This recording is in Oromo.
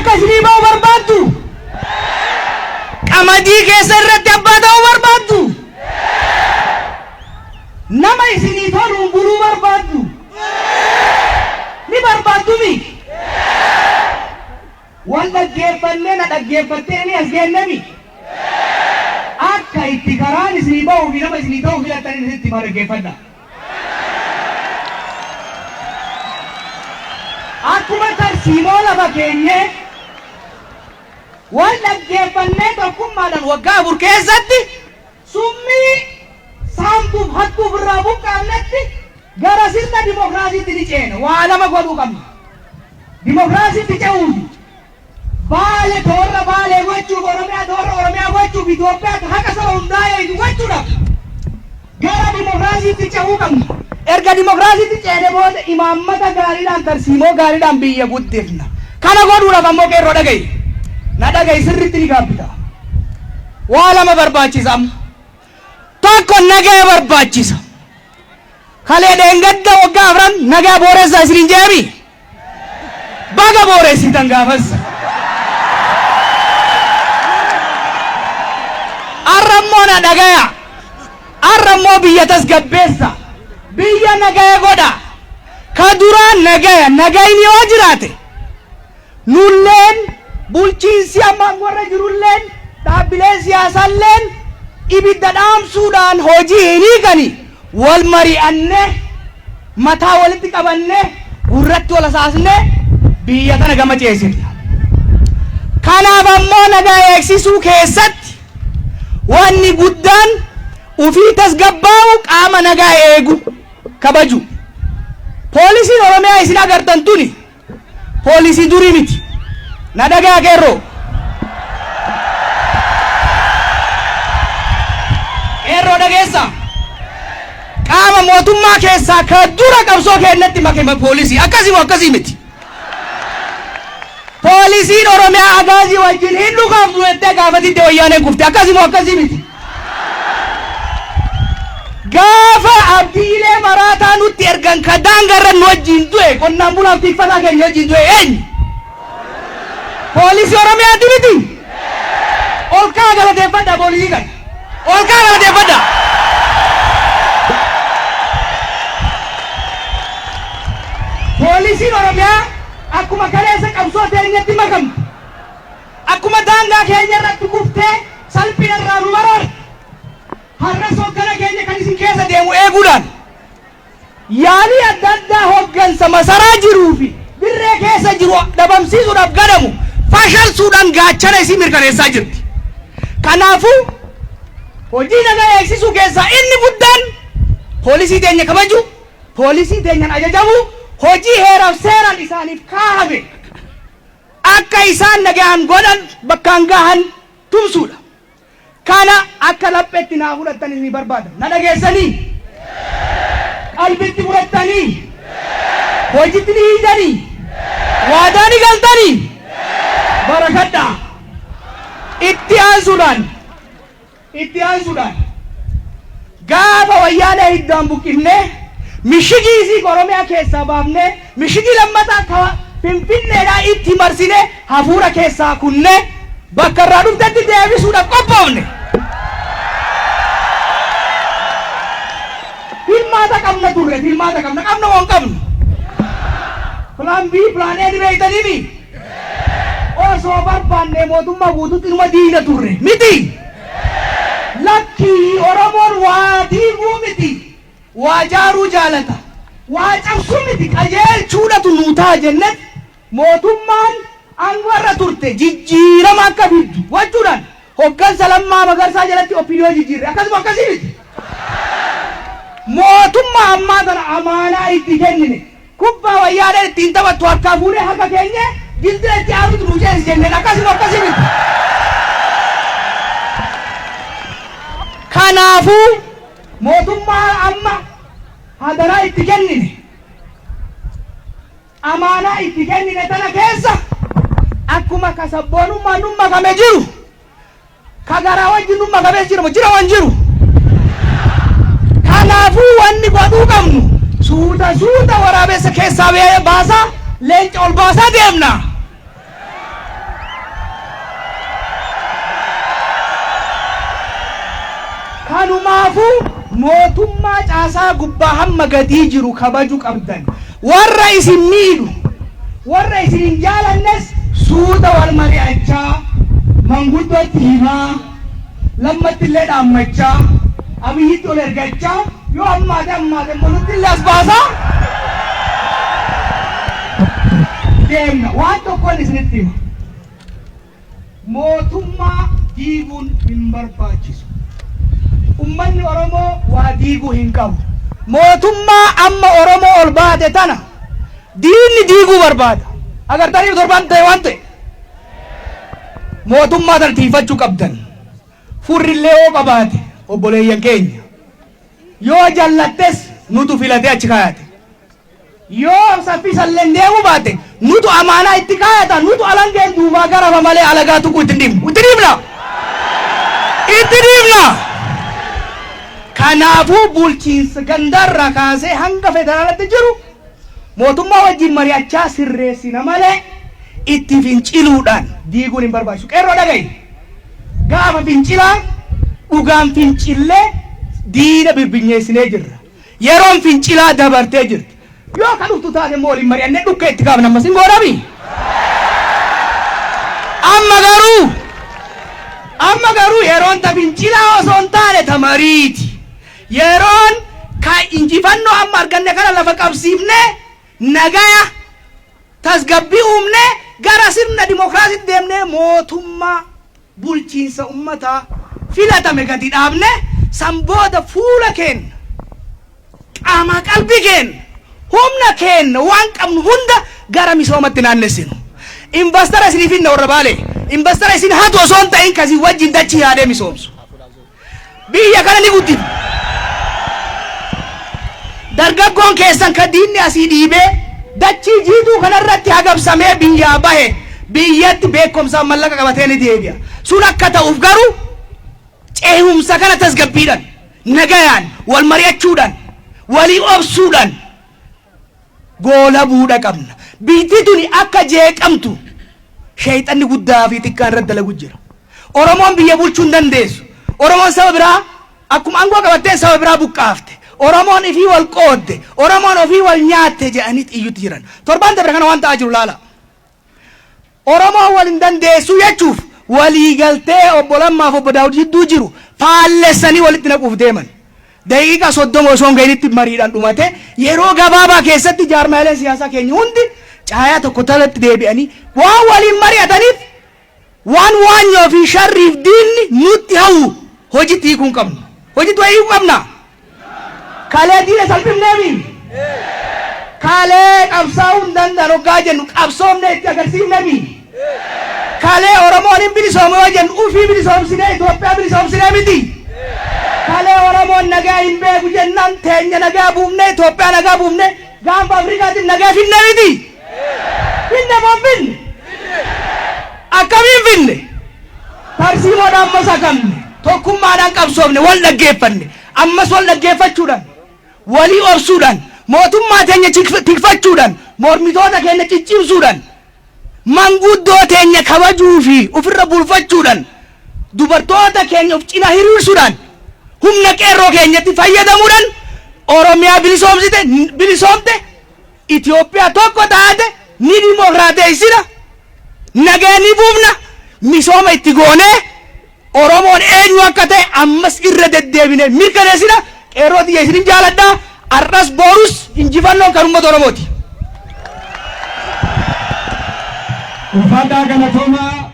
Akka isinii ba'u barbaaddu? Qamadii keessa irratti abbaa ta'uu barbaaddu? Nama isinii toluun buluu barbaaddu? Ni barbaaddumi? Wal dhaggeeffannee na dhaggeeffattee ni as geennemi? Akka itti karaan isinii ba'uu fi nama isinii ta'u filattaniin isinitti himaa dhaggeeffadhaa. Akkuma tarsiimoo lafa keenyee wal dhaggeeffannee tokkummaadhaan waggaa 4 keessatti summii saamtuuf hattuuf irraa buqqaafnetti gara sirna dimokiraasiitti ni ceena. Waa lama godhuu qabna. Dimokiraasiitti ce'uufi Baale ta warra Baalee gochuuf, Oromiyaa ta warra Oromiyaa gochuuf, Itoophiyaa ta haqa saba hundaa eeydu gochuudhaaf gara dimokiraasiitti cehuu qabna. Erga dimokiraasiitti ceene booda imaammata gaariidhaan, tarsiimoo gaariidhaan biyya guddifna. Kana godhuudhaaf ammoo qeerroo dhaga'i. Na dhaga'i sirriitti ni gaabbita. Waa lama barbaachisa amma. Tokko nagaya barbaachisa. Kalee dheengadda waggaa afran nagaa booressaa isiniin je'emi. Baga booressitan gaafas. Arra immoo na dhagaya. Arra immoo biyya tasgabbeessa. Biyya nagaya godha. Ka duraa nagaya. Nagayni yoo jiraate nulleen bulchiinsi amma aangorra jirulleen dhaabbileen siyaasaalleen ibidda dhaamsuudhaan hojii hin hiikani wal mari'annee mataa walitti qabannee gurratti wal hasaasnee biyya tana gama ceesifna. Kanaaf ammoo nagaa eegsisuu keessatti wanni guddaan ufii tasgabbaa'u qaama nagaa eegu kabaju. Poolisiin Oromiyaa isin agartan tuni poolisii durii miti. Na dhagayaa qeerroo. Qeerroo dhageessaa? Qaama mootummaa keessaa ka dura qabsoo keennatti make poolisii. Akkasii moo akkasii miti? Poolisiin Oromiyaa Agaazii wajjin hin dhukaafnu jettee gaafa didde Wayyaaneen kufte. Akkasii moo akkasii miti? Gaafa Abdii Ilee maraataa nutti ergan ka daangarra nu wajjin du'e qonnaan bulaaf tikfataa keenya wajjin du'e eenyu? Poolisii Oromiyaati miti? Ol kaa galateeffadha poolisii kana. Ol kaa galateeffadha. Poolisiin Oromiyaa akkuma kaleessa qabsoo teenyatti makamte. Akkuma daangaa keenya irratti kuftee salphina irraa nu baraarte, har'as hoggana keenya kan isin keessa deemu eeguudhaan yaalii adda addaa hoggansa masaraa jiruu fi dirree keessa jiru dhabamsiisuudhaaf gadamu fashalsuudhaan gaachana isii mirkaneessaa jirti. Kanaafuu hojii nagaa eegsisuu keessaa inni guddaan poolisii teenya kabajuu, poolisii teenyaan ajajamuu, hojii heeraaf seeraan isaaniif kaahame akka isaan nagayaan godhan bakkaan gahan tumsuudha. Kana akka lapheetti naa fudhattan isinii barbaada. Na dhageessanii? Qalbitti fudhattanii? Hojitti ni hiitanii? Waadaa ni galtanii? Barakadhaa. Itti aansuudhaan Itti aansuudhaan, gaafa Wayyaanee hiddaan buqqifnee, mishigii isii ka Oromiyaa keessaa baafnee, mishigii lammataa ka Finfinneedhaa itti marsinee hafuura keessaa kunnee bakka irraa dhuftetti deebisuudhaaf qophoofne. Filmaata qabna turre, filmaata qabna, qabna moo hin qabnu? Plan B, Plan A ni beeytaniimii? Osoo barbaannee mootummaa guututti inuma diigna turre. Miti? Lakkii Oromoon waa diiguu miti. Waa jaaruu jaalata. Waa cabsuu miti qajeelchuudhatu nuu ta'a jennet mootummaan aangoo irra turte jijjiirama akka fiddu gochuudhaan hoggansa Lammaa Magarsaa jalatti OPDO jijjiirre. Akkasuma akkasii miti? Mootummaa ammaa tana amaanaa itti kennine. Kubbaa Wayyaaneen ittiin taphattu harkaa fuunee harka keenyee dildila itti aanutti nuu ceesisi jenneen. Akkasi moo akkasii miti? Kanaafuu mootummaa amma hadaraa itti kennine, amaanaa itti kennine tana keessa akkuma ka sabboonummaan nu makame jiru, Ka garaa wajjin nu makamees jira moo jira moo hin jiru? Kanaafuu wanni godhuu qabnu suuta suuta waraabessa keessaa baasaa leenca ol baasaa deemna. Kanumaafuu mootummaa caasaa gubbaa hamma gadii jiru kabaju qabdan. Warra isin miidhu, warra isin hin jaalannes suuta wal mari'achaa, manguddootti himaa, Lammatti illee dhaammachaa, Abiyyitti ol ergachaa, yoo hammaate hammaate immoo nutti illee as baasaa deemna. Waan tokkoon isinitti hima. Mootummaa diiguun hin barbaachisu. Ummanni Oromoo waa diiguu hin qabu. Mootummaa amma Oromoo ol baate tana diinni diiguu barbaada. Agartanii torbaan ta'e waan ta'e. Mootummaa tana tiiyfachuu qabdan. Furrillee yoo qabaate obboleeyyan keenya. Yoo jallattes nutu filatee achi kaayate. Yoo saffisalleen deemuu baate nutu amaanaa itti kaayata, nutu alangeen duubaa garafa malee alagaa tuquu itti hin dhiifnu. Itti dhiifna! Itti dhiifna! Kanaafuu bulchiinsa gandaarraa kaasee hanga federaalatti jiru mootummaa wajjin mari'achaa sirreessina malee itti finciluudhaan diiguun hin barbaachisu. Qeerroo dhaga'i! Gaafa fincilaa dhugaan fincillee diina birbinyeessinee jirra. Yeroon fincilaa dabartee jirti. Yoo ka dhuftu taate immoo waliin mari'annee dhukkee itti kaafna ammas hin goonami. Amma garuu amma garuu yeroon ta fincilaa osoo hin taane ta mariiti. Yeroon ka injifannoo amma arganne kana lafa qabsiifnee nagaya tasgabbii uumnee gara sirna dimokiraasiitti deemnee mootummaa bulchiinsa ummataa filatame gadi dhaabne san booda fuula keenna, qaamaa qalbii keenna, humna keenna waan qabnu hunda gara misoomatti naannessinu. Invastara isinii finna warra Baalee. Invastara isin hatu osoo hin ta'in ka isin wajjin dachii yaadee misoomsu. Biyya kana ni guddifna. Dargaggoon keessan ka diinni asii dhiibee dachii jiituu kanarratti hagabsamee biyyaa bahe biyyatti beekumsaan mallaqa qabatee ni deebi'a. Sun akka ta'uuf garuu ceehumsa kana tasgabbiidhaan, nagayaan, wal mari'achuudhaan, walii obsuudhaan goolabuudha qabna. Biyytti tuni akka jeeqamtu sheeyxanni guddaa fi xiqqaan irratti dalagu jira. Oromoon biyya bulchuu hin dandeessu. Oromoon saba biraa akkuma aangoo qabatteen saba biraa buqqaafte. Oromoon ifii wal qoodde. Oromoon ofii wal nyaatte jedhanii iyyutti jiran. Torbaan dabre kana waan ta'aa jiru laala. Oromoon wal hin dandeessu jechuuf walii galtee obbo Lammaa fi obbo Daawud jidduu jiru faallessanii walitti naquuf deeman. Daqiiqaa 30 osoo hin gahinitti mariidhaan dhumate. Yeroo gabaabaa keessatti jaarmaaleen siyaasaa keenya hundi caayaa tokko jalatti deebi'anii waan waliin mari'ataniif waan waanyoo fi sharriif diinni nutti hawwu hojitti hiikuu hin qabnu. Hojitti waa hiikuu qabna. Kalee diina salphifneemi. Kalee qabsaa'uu hin danda'an hoggaa jennu qabsoomnee itti agarsiifnemi. Kalee Oromoon hin bilisoome yoo jennu ufii bilisoomsinee Itoophiyaa bilisoomsinee miti. Kalee Oromoon nagaa hin beeku jennaan teenya nagaa buufnee Itoophiyaa nagaa buufnee gaanfa Afrikaatiin nagaa finne miti. Finne moo hin finne? Akkamiin finne? Tarsiimoodhaan masakamne, tokkummaadhaan qabsoofne, wal dhaggeeffanne, ammas wal dhaggeeffachuudhaan, walii obsuudhaan, mootummaa teenya tikfachuudhaan, mormitoota keenya ciccimsuudhaan, manguddoo teenya kabajuu fi ofirra bulfachuudhaan, dubartoota keenya of cina hiriirsuudhaan, humna qeerroo keenyatti fayyadamuudhaan Oromiyaa bilisoomsite, bilisoomte, Itoophiyaa tokko taate ni dimokiraateessina, nagaa ni buufna, misooma itti goonee Oromoon eenyu akka ta'e ammas irra deddeebinee mirkaneessina. Qeerroo tiyya isinin jaaladha. Har'as borus injifannoon kan uummata Oromooti. Ulfaadhaa, galatoomaa.